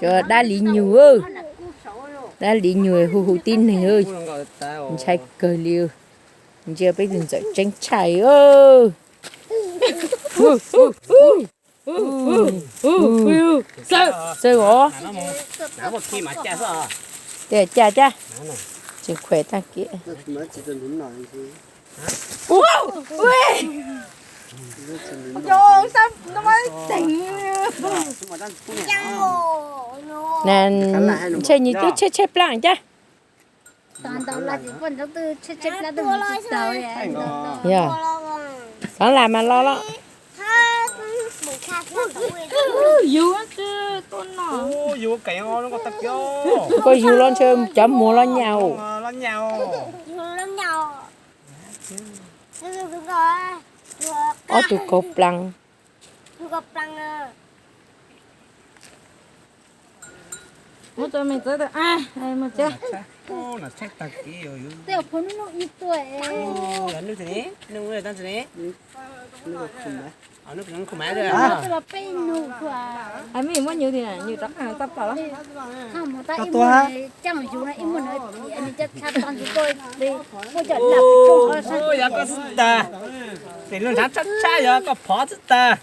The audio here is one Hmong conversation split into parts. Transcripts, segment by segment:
Cov dab li nyuag, dab li nyuag hu hu tib neeg, ntshai kawg li. Ntsia peb tus ntxawm tseeb tshaj. Xaw os. Tias caj thiab, tseem khuam tag kiag. Ntshe nws twb tshaib tshaib plab caj. Yog, xav lam mas los los. Koj yug los ntshe cov muag los nyas. Ob tug kaus plees. Yog koj xwb tag, pem lub nrhav tshab tshab yog koj phov xwb tag.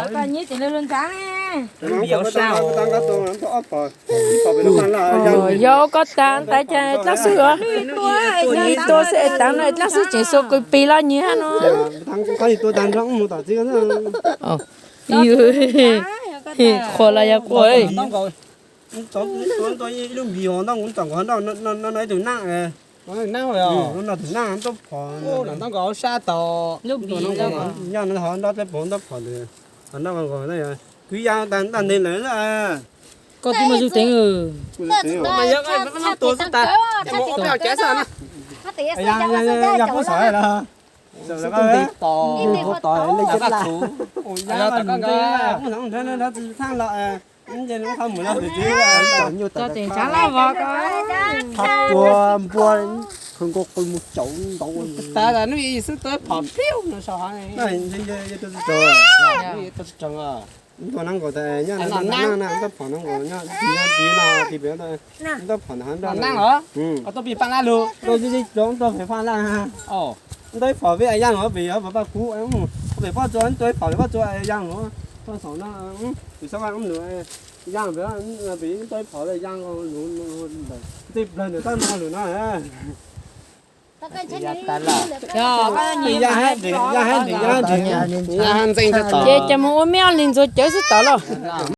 Koj nyiab ces lub nrhav ne. Yog koj tag ntawd cas dlaab xwb os. Ib tua xwb es tav no dlaab xwb tseem xuas kws pig los nyiag no. Qhuas los yog quaj. Kwv ya tag nteg lawm. Koj twb muaj zug teev. Yog pub xov los, pub xov los, tsis txhaaj los, ntshe nws qhov mus no. Koj tseem tshav laj vog ko. Qhov tua npua, qhov nkaus qw mus caum ntau. Tas hnub ib xwb tuaj phom pliu no sau hov. Tuaj tsis tsoog os. Ntuj, neeb nkaus tas nyob na, ntuj phom neeb nkaus nyob, nyob tiv no, tiv pem, ntuj phom ntawd hov nrog neeb os. Koj tuaj pij paj lab lug, tuaj pem paj lab. Ntuj phom peb yaaj los pem, paj kub, pem pob tsuas, ntuj phom pem pob tsuas yaaj los, pob tsuas no, pem xab vaj lug, yaaj pem, pem ntuj phom yaaj los, ntej plawg ntawm tab no lug no. Ntxeev tag tod. Ces cov mus ua me ob leeg ntxuav cawv xwb tod lauj.